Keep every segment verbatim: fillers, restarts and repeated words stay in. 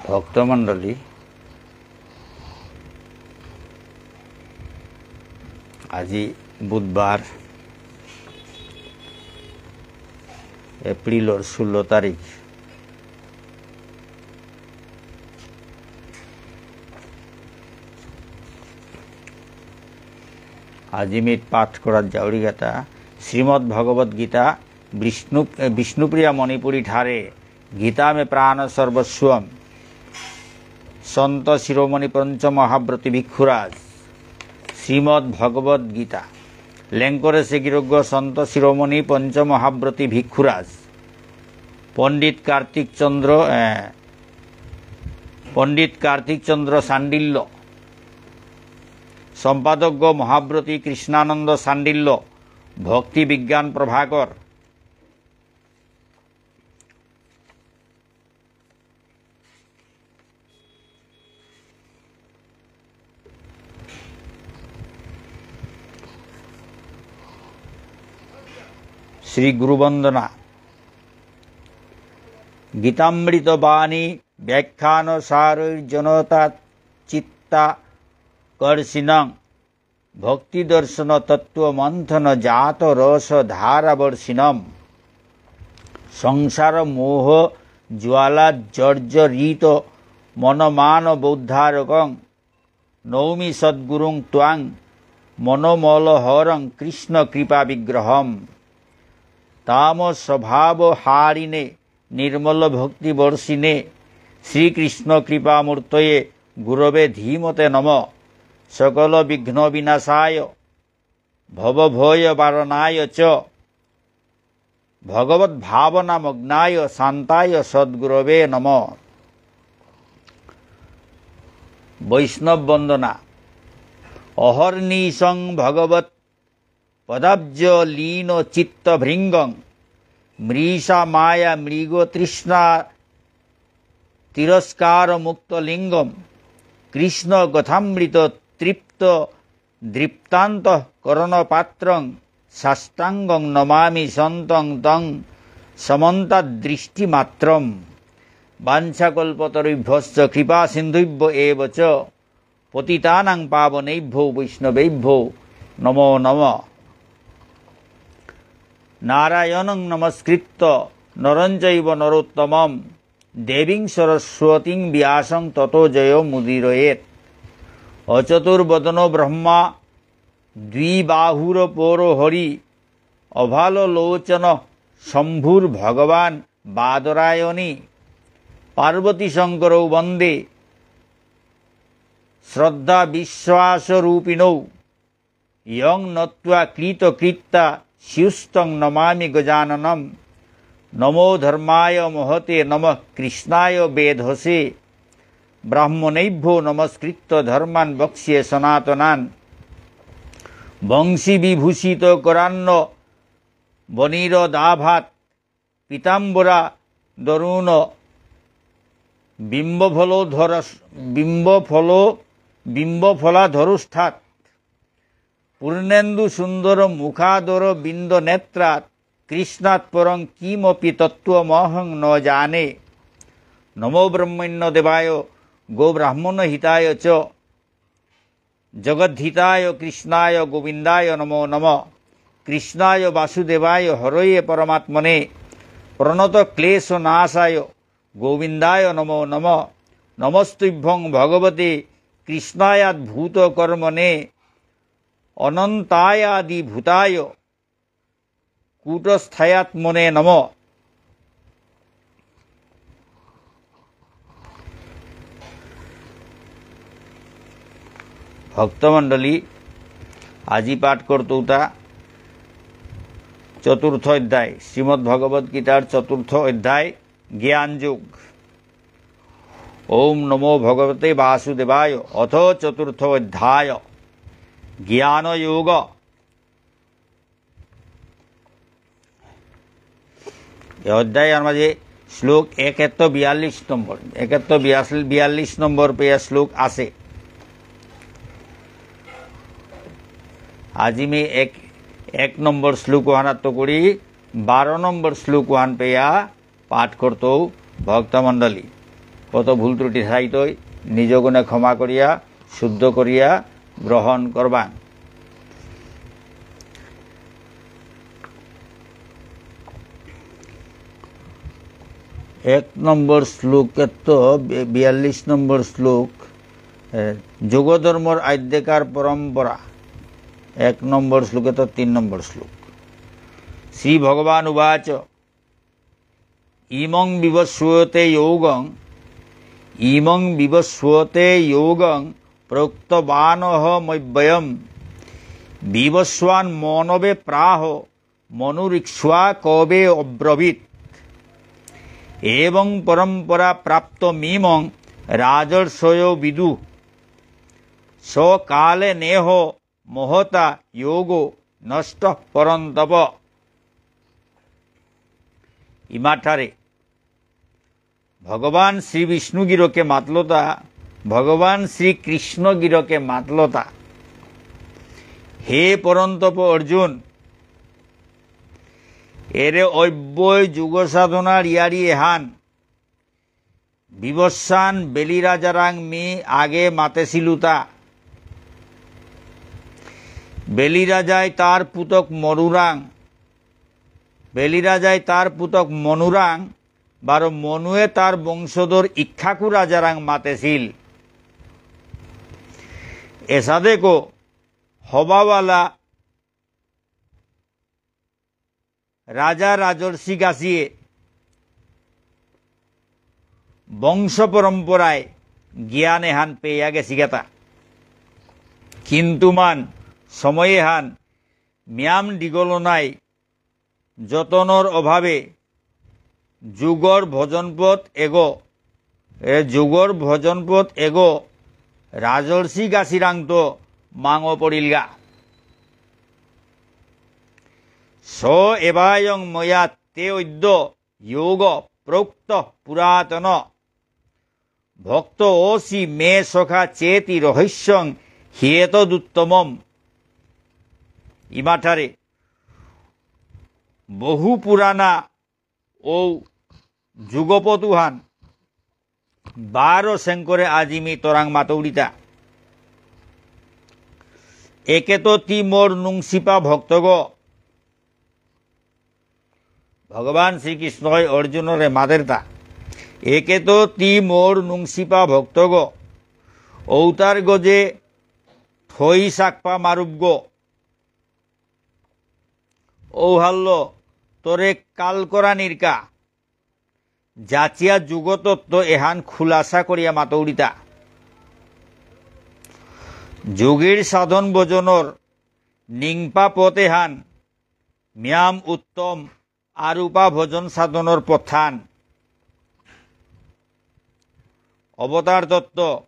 ভক্তমণ্ডলী, আজি বুধবার, এপ্রিলর ষোলো তারিখ। আজি মিত পাঠ করার জাউরি গাথা শ্রীমদ্ ভগবত গীতা বিষ্ণু, এ, বিষ্ণুপ্রিয়া মণিপুরী ঠারে। গীতা মে প্রাণ সর্বস্বম। সন্ত শিরোমণি পঞ্চ মহাব্রতী ভিক্ষুরাজ। শ্রীমদ্ ভগবত গীতা। লেংকরেসে গিরকগ সন্ত শিরোমণি পঞ্চ মহাব্রতী ভিক্ষুরাজ। পণ্ডিত কার্তিক চন্দ্র, এ, পণ্ডিত কার্তিক চন্দ্র শাণ্ডিল্য। সম্পাদকগ মহাব্রতী কৃষ্ণানন্দ শাণ্ডিল্য, ভক্তি বিজ্ঞান প্রভাকর। শ্রী গুরু বন্দনা। গীতামৃত বাণী ব্যাখ্যান সারৈর্জনতা চিত্তাকর্ষিণং। ভক্তি দর্শন তত্ত্ব মন্থন জাত রস ধারাবর্ষিণম। সংসার মোহ জ্বালা জর্জরিত মনমানবোদ্ধারকং। নৌমি সদ্গুরুং ত্বাং মনোমলহরং কৃষ্ণ কৃপা বিগ্রহম। তামস স্বভাব হারিণে নির্মল ভক্তি বর্ষিণে শ্রীকৃষ্ণ কৃপামূর্তয়ে গুরবে ধীমতে নম। সকল বিঘ্ন বিনাশায় ভবভয় বারণায় চ ভগবত ভাবনা মগ্নায় শান্তায় সদ্গুরবে নম। বৈষ্ণব বন্দনা। অহর্নিশং ভগবত পদাব্জ লীন চিত্তভৃঙ্গং। মৃষা মায়া মৃগ তৃষ্ণা তিরস্কার মুক্ত লিঙ্গম। কৃষ্ণ কথামৃত তৃপ্ত দৃপ্তান্ত করণ পাত্রং। সাষ্টাঙ্গং নমামি সন্তং তং সমন্তাদৃষ্টিমাত্রম। বাঞ্ছাকল্পতরুভ্যশ্চ কৃপা সিন্ধুভ্য এব চ। পতিতানাং পাবনেভ্যো বৈষ্ণবেভ্যো নমো নমঃ। নারায়ণং নমস্কৃত্য নরং চৈব নরোত্তমম। দেবীং সরস্বতীং ব্যাসং ততো জয়মুদীরয়েৎ। অচতুর্বদনো ব্রহ্মা দ্বিবাহুরপরো হরি। অভাললোচন শম্ভুর্ভগবান বাদরায়ণী। পার্বতী শঙ্করৌ বন্দে শ্রদ্ধা বিশ্বাস রূপিণৌ। যং নত্বা কৃতকৃত্যা স্যুস্তং নমামি গজাননম। নমো ধর্মায় মহতে নমঃ কৃষ্ণায় বেধসে। ব্রাহ্মণেভ্যো নমস্কৃত্য ধর্মান বক্ষ্যে সনাতনান। বংশী বিভূষিত করান্ন বনীরদাভাত। পীতাম্বরা দরুণ বিম্বফলোধরস-, বিম্বফলো-, বিম্বফলাধরোষ্ঠাৎ। পূর্ণেন্দু সুন্দর মুখাদর বিন্দ নেত্রাৎ। কৃষ্ণাৎ পরং কিমপি তত্ত্বমহং ন জানে। নমো ব্রহ্মণ্য দেবায় গো ব্রাহ্মণ হিতায় চ। জগদ্ধিতায় কৃষ্ণায় গোবিন্দায় নমো নমঃ। কৃষ্ণায় বাসুদেবায় হরয়ে পরমাত্মনে। প্রণত ক্লেশ নাশায় গোবিন্দায় নমো নমঃ। নমস্তুভ্যং ভগবতে কৃষ্ণায়াদ্ভুত কর্মণে। অনন্তায়াদিভূতায় কূটস্থায়াত্মনে নমঃ। ভক্তমণ্ডলী, আজি পাঠ করতৌতা চতুর্থ অধ্যায়, শ্রীমদ্ভগবদ্গীতার চতুর্থ অধ্যায়, জ্ঞানযোগ। ওম নমো ভগবতে বাসুদেবায়। অথ চতুর্থ অধ্যায়, জ্ঞানযোগ। এই অধ্যায়র মাঝে শ্লোক একেত্ত বিয়াল্লিশ নম্বর, একেত্ত বিয়াল্লিশ নম্বর পেয়া শ্লোক আছে। আজি মি এক, এক নম্বর শ্লোক ওহানাত্ত করি বারো নম্বর শ্লোক ওহান পেয়া পাঠ করতৌ ভক্তমণ্ডলী। কত ভুল ত্রুটি থাইতই, নিজ গুণে ক্ষমা করিয়া, শুদ্ধ করিয়া গ্রহণ করবাং। এক নম্বর শ্লোকেত্ত বি-, বিয়াল্লিশ নম্বর শ্লোক, এ, যোগধর্মর আদ্যকার পরম্পরা, এক নম্বর শ্লোকেত্ত তিন নম্বর শ্লোক। শ্রী ভগবান উবাচ, ইমং বিবস্বতে যোগং, ইমং বিবস্বতে যোগং প্রোক্তবানহমব্যয়ম। বিবস্বান মনবে প্রাহ মনুরিক্ষ্বা কবে অব্রবীৎ। এবং পরম্পরা প্রাপ্তমিমং রাজর্ষয়ো বিদু। স কালে নেহ মহতা যোগো নষ্ট পরন্তপ। ইমাঠারে ভগবান শ্রী বিষ্ণু গিরকে মাতলতা, ভগবান শ্রীকৃষ্ণ গিরকে মাতলতা। হে পরন্তপ অর্জুন, এরে অব্যয় যোগ সাধনার ইয়ারি এহান। বিবস্বান বেলি রাজারাং মি আগে মাতেসিলুতা। বেলি রাজায় তার পুতক মরুরাং, বেলি রাজায় তার পুতক মনুরাং, বারো মনুয়ে তার বংশধর ইক্ষ্বাকু রাজারাং মাতেসিল। এসাদেকো হবাওয়ালা রাজা রাজর্ষি গাছিয়ে বংশ পরম্পরায় জ্ঞান এহান পেয়া গেছিগাতা। কিন্তু মান সময় এহান ম্যাম ডিগল নাই, যতনর অভাবে যুগর ভজনপথ এগো, এ যুগর ভজনপথ এগো রাজর্ষি গাছিরাংত মাঙ পড়িলগা। স এবায়ং ময়া তে অদ্য যোগ প্রোক্ত পুরাতন। ভক্ত অসি মে সখা চেতি রহস্যং হিয়েতদুত্তমম। ইমাঠারে বহু পুরানা ঔ যুগপথ উহান বারো সেঙ্করে আজি মি তোরাং মাতৌরিতা। একে তো তি মোর নুংসিপা ভক্তগ। ভগবান শ্রীকৃষ্ণই অর্জুনরে মাতেরতা। একে তো তি মোর নুংসিপা ভক্তগ। ঔতার গজে থই সাকপা মারুপগ। ঔহাল্য তোরে কাল করা নিরকা। যাচিয়া যুগতত্ত্ব এহান খুলাসা করিয়া মাতৌরিতা। যোগীর সাধন ভজনর নিংপা পথ এহান ম্যাম উত্তম আরূপা ভজন সাধনর পথান। অবতার তত্ত্ব,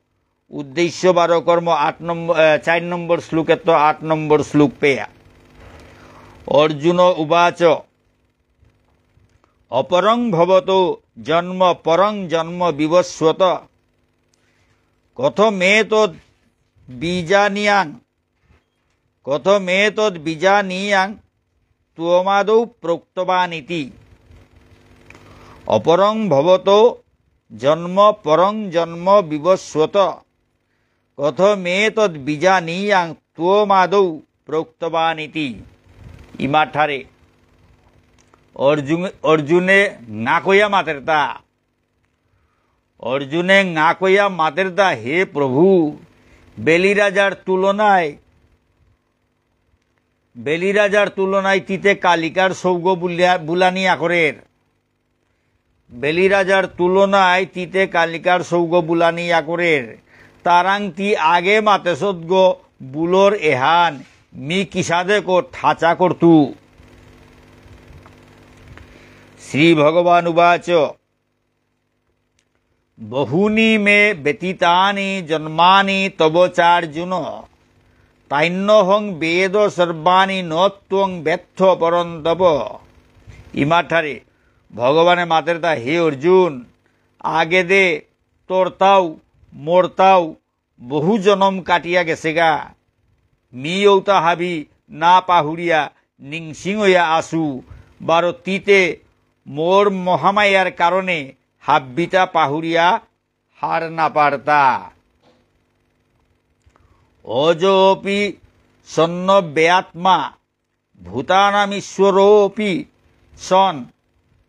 উদ্দেশ্য বারো কর্ম আট নম্বর, এ, চার নম্বর শ্লোকেত্ত আট নম্বর শ্লোক পেয়া। অর্জুন উবাচ, অপরং ভবতো জন্ম পরং জন্ম বিবস্বত। কথমেতদ্বিজানীয়াং, কথমেতদ্বিজানীয়াং ত্বমাদৌ প্রোক্তবানিতি। অপরং ভবতো জন্ম পরং জন্ম বিবস্বত। কথমেতদ্বিজানীয়াং ত্বমাদৌ প্রোক্তবানিতি। ইমাঠারে অর্জুন, অর্জুনে না কইয়া মাতেরতা। অর্জুনে না কইয়া মাতেরতা, হে প্রভু, বেলি রাজার তুলনায়, বেলি রাজার তুলনায় তিতে কালিকার সৌগ বুলিয়া, বুলানি আকরের। বেলি রাজার তুলনায় তিতে কালিকার সৌগ বুলানি আকরের। তারাং তি আগে মাতেসতগ বুলর এহান মি কিসাদেক ঠাচা করতু। শ্রী ভগবান উবাচ, বহূনি মে ব্যতীতানি জন্মানি তব চার্জুন। তান্যহং বেদ সর্বাণি ন ত্বং বেত্থ পরন্তপ। ইমাঠারে ভগবানে মাতেরতা, হে অর্জুন, আগেদে তোরতাও মোরতাও বহু জনম কাটিয়া গেছেগা। মি ঔতা হাবি না পাহুরিয়া নিংসিং অয়া আসু, বারো তিতে মোর মহামায়ার কারণে হাব্বিতা পাহুরিয়া হার না পারতা। অজোপি সন্নব্যাত্মা ভূতানামীশ্বরোপি সন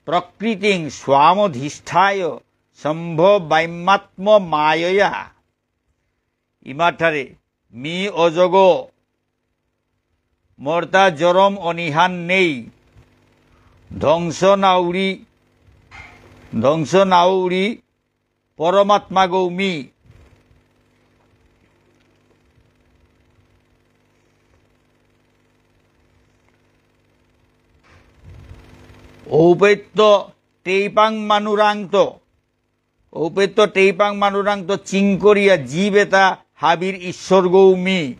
প্রকৃতিং স্বামধিষ্ঠায় সম্ভবাম্যাত্মমায়য়া। ইমাঠারে মি অজগ, মর্তা জরম অনিহান নেই, ধ্বংস নাউরি, ধ্বংস নাউরি পরমাত্মা গৌ মি। ঔপেত্য টেইপাং মানুরাংত, ঔপেত্য টেইপাং মানুরাংত চিংকরিয়া জীব এতা হাবির ঈশ্বর গৌ মি।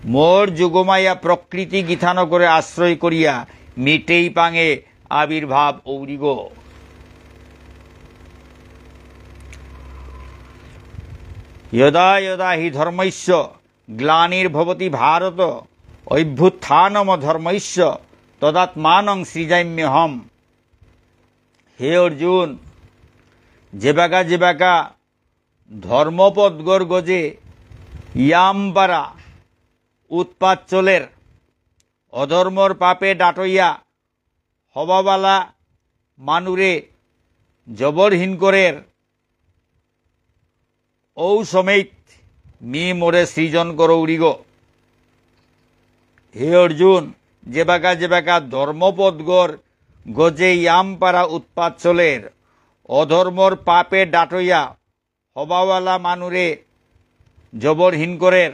মোর যোগমায়া প্রকৃতি গিথানকরে আশ্রয় করিয়া মি টেইপাঙে আবির্ভাব ঔরিগ। যদা যদা হি ধর্মস্য গ্লানির্ভবতি ভারত, অভ্যুত্থানম ধর্মস্য তদাত্মানং সৃজাম্যহম। হে অর্জুন, যেবাকা যেবাকা ধর্মপদগর গজে ইয়ামপারা উৎপাত চলের, অধর্মর পাপে ডাটইয়া হবাবালা মানুরে জবরহীন করের, ঔ সমেত মি মোরে সৃজন করৌরিগ। হে অর্জুন, যেবাকা যেবাকা ধর্মপদগর গজে ইয়ামপারা উৎপাত চলের, অধর্মর পাপে ডাটইয়া হবাওয়ালা মানুরে জবরহীন করের,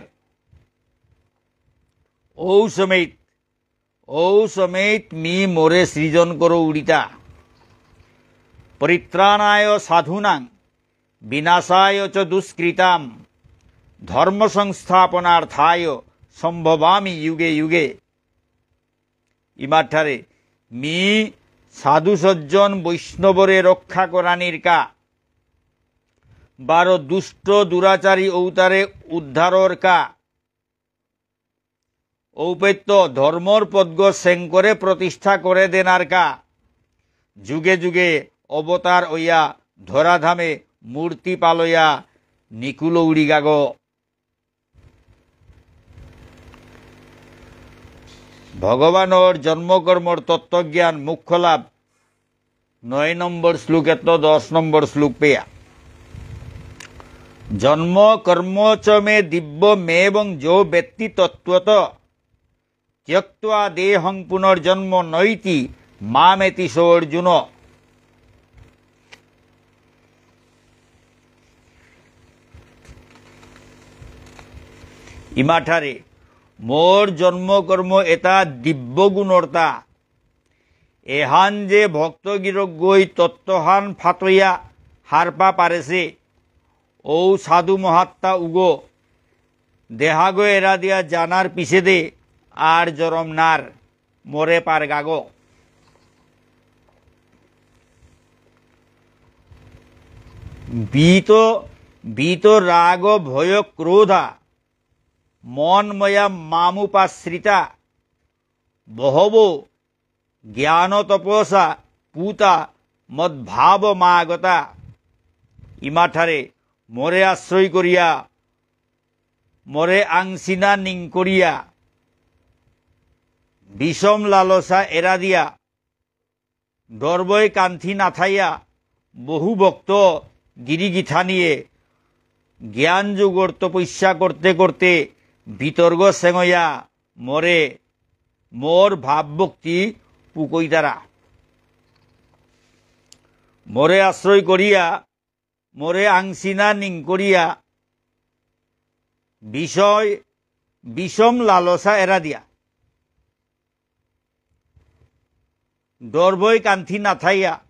ঔ সমেত, ঔ সমেত মি মোরে সৃজন করৌরিতা। পরিত্রাণায় সাধুনাং বিনাশায় চ দুষ্কৃতাম ধর্ম সংস্থাপনার্থায় সম্ভবামি যুগে যুগে। ইমাঠারে মি সাধু সজ্জন বৈষ্ণবরে রক্ষা করানির কা, বারো দুষ্ট দুরাচারী ঔতারে উদ্ধারর কা, ঔপেত্য ধর্মর পদগ সেঙ্করে প্রতিষ্ঠা করে দেনার কা, যুগে যুগে অবতার অইয়া ধরাধামে মূর্তি পালয়া নিকুলৌরিগাগ। ভগবানর জন্মকর্মর তত্ত্বজ্ঞান মোক্ষলাভ নয় নম্বর শ্লোকেত্ত দশ নম্বর শ্লোক পেয়া। জন্ম কর্ম চ মে দিব্যমেবং যো বেত্তি তত্ত্বত ত্যক্ত্বা দেহং পুনর্জন্ম নৈতি মামেতি স অর্জুন। ইমাঠারে মোর জন্ম কর্ম এতা দিব্য গুণর্তা। এহান যে ভক্ত গিরকগই তত্ত্বহান ফাতয়া হারপা পারেসে, ঔ সাধু মহাত্মা উগো দেহাগো এরা দিয়া জানার পিছেদে আর জরম নার, মরে পারগাগো। বীত, বীত রাগ ভয় ক্রোধা মন ময়া মামুপাশ্রিতা। বহবো জ্ঞান তপসা পূতা মদ্ভাবমাগতা। ইমাঠারে মরে আশ্রয় করিয়া, মরে আংসিনা নিং করিয়া, বিষম লালসা এরা দিয়া, ডরবই কান্থি নাথাইয়া, বহু ভক্ত গিরি গিথানিয়ে জ্ঞান যোগর তপস্যা করতে করতে বিতর্গ সেঙয়া মরে মোর ভাব ভক্তি পুকইতারা। মোরে আশ্রয় করিয়া, মোরে আংসিনা নিং করিয়া, বিষয় বিষম লালসা এরা দিয়া, ডরবই কান্থি নাথাইয়া,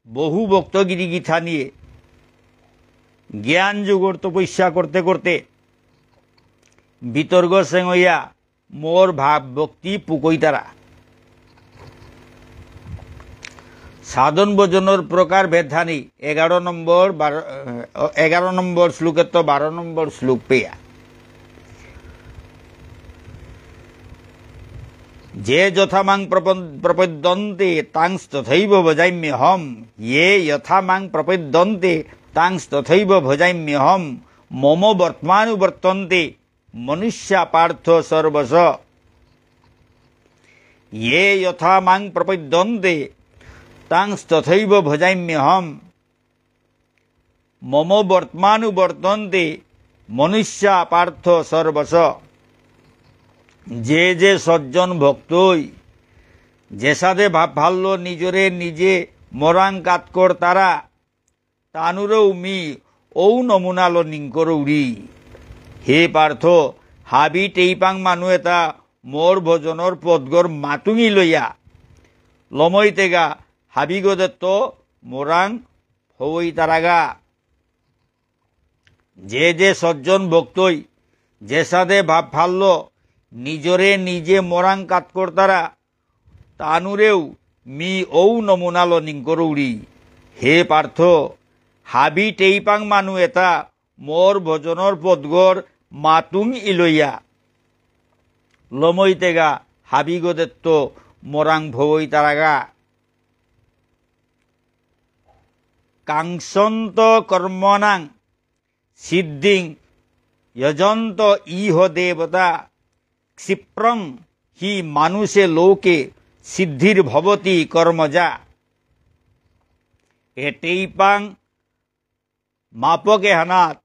বহু ভক্ত গিরি গিথানিয়ে জ্ঞান যোগর তপস্যা করতে করতে বিতর্গ সেঙয়া মোর ভাব ভক্তি পুকইতারা। সাধন ভজনর প্রকার ভেদহানি এগারো নম্বর, বারো, এগারো নম্বর শ্লোকেত্ত বারো নম্বর শ্লোক পেয়া। যে যথা মাং প্রপন-, প্রপদ্যন্তে তাংস্তথৈব ভজাম্যহম। যে যথা মাং প্রপদ্যন্তে তাংস্তথৈব ভজাম্যহম মম বর্ত্মানুবর্তন্তে মনুষ্যা পার্থ সর্বশ। ये यथा मां प्रपद्यन्ते तांस्तथैव भजाम्यहम्। मम वर्त्मानुवर्तन्ते मनुष्या पार्थ सर्वश। যে যে সজ্জন ভক্তই যেসাদে ভাব ভাল্য নিজরে নিজে মরাং কাত করতারা, তানুরেও মি ঔ নমুনালো নিংকরৌরি। হে পার্থ, হাবি টেইপাং মানু এতা মোর ভজনর পদগর মাতুঙি লইয়া। লমইতেগা হাবিগদেত্ত মোরাং ফৌইতারাগা। যে যে সজ্জন ভক্তই যেসাদে ভাব ফাল্ল নিজরে নিজে মোরাং কাত করতারা, তানুরেও মি ঔ নমুনালো নিংকরৌরি। হে পার্থ, হাবি টেইপাং মানু এতা মোর ভজনর পদগর মাতুং ইলইয়া। লমইতেগা হাবিগদেত্ত মোরাং ভৌইতারাগা। কাঙ্ক্ষন্ত কর্মণাং সিদ্ধিং যজন্ত ইহ দেবতা। ক্ষিপ্রং হি মানুষে লোকে সিদ্ধির্ভবতি কর্মজা। এ টেইপাং মাপক এহানাত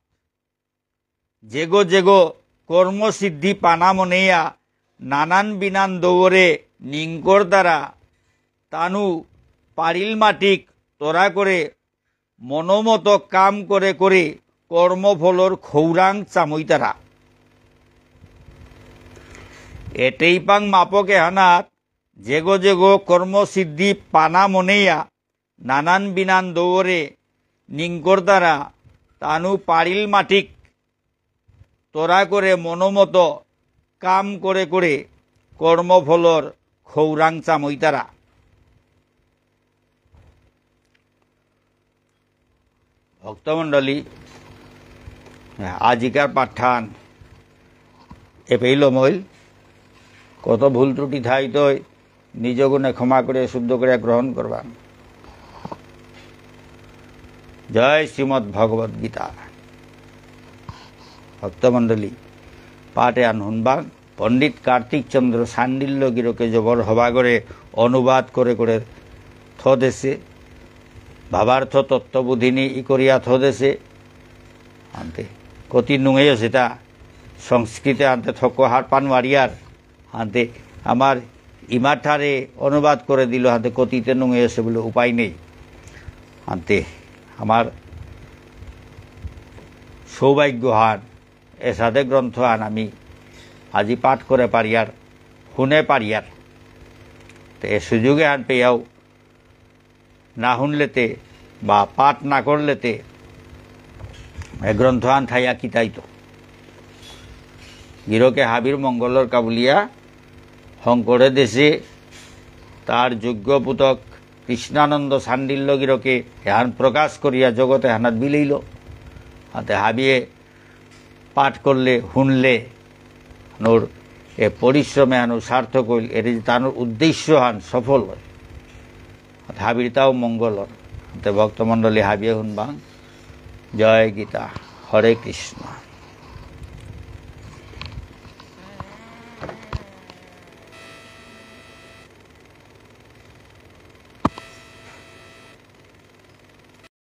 যেগো যেগো কর্মসিদ্ধি পানা মনেয়া নানান বিনান দৌরে নিংকরতারা তানু পারিল মাটিক তরা করে মনোমত কাম করে করে কর্মফলর খৌরাং চামইতারা। এ টেইপাং মাপক এহানাত যেগো যেগো কর্মসিদ্ধি পানা মনেয়া নানান বিনান দৌরে নিংকরতারা তানু পারিল মাটিক তরা করে মনোমত কাম করে করে কর্মফলর খৌরাং চামইতারা। ভক্তমণ্ডলী, আজিকার পাঠহান এপেই লমইল। কত ভুল ত্রুটি থাইতই নিজ গুণে ক্ষমা করে শুদ্ধ করে গ্রহণ করবা। জয় শ্রীমদ্ ভগবদ্ গীতা। ভক্তমণ্ডলী, পাঠ এহান হুনবা। পণ্ডিত কার্তিক চন্দ্র শাণ্ডিল্য গিরকে জবর হবাগরে অনুবাদ করে করে থদেসে, ভাবার্থ তত্ত্ববোধিনী ইকরিয়া থদেসে। আনতে কতি নুঙেই সেটা সংস্কৃতে আনতে থক হারপান ওয়ারিয়ার। আনতে আমার ইমাঠারে অনুবাদ করে দিল, আনতে কতিতে নুঙেই আছে বলে উপায় নেই। আনতে আমার সৌভাগ্যহান এসাদে গ্রন্থহান আমি আজি পাঠ করে পারিয়ার, হুনে পারিয়ার। তে এ সুযোগ এহান পেয়াও না হুনলেতে বা পাঠ না করলেতে এ গ্রন্থহান থাইয়া কিতাইতো। গিরকে হাবির মঙ্গলর কাবুলিয়া হঙকরে দেসে তার যোগ্য পুতক কৃষ্ণানন্দ শাণ্ডিল্য গিরকে এহান প্রকাশ করিয়া জগতে হানাত বিলেইল। আতে হাবিয়ে পাঠ করলে, হুনলে, নোর এ পরিশ্রম এহানর সার্থক হইল, এর যে তানুর উদ্দেশ্যহান সফল হয়। হাবিরতাও মঙ্গল হয়। তে ভক্তমণ্ডলী হাবিয়ে হুনবাং। জয় গীতা। হরে কৃষ্ণ।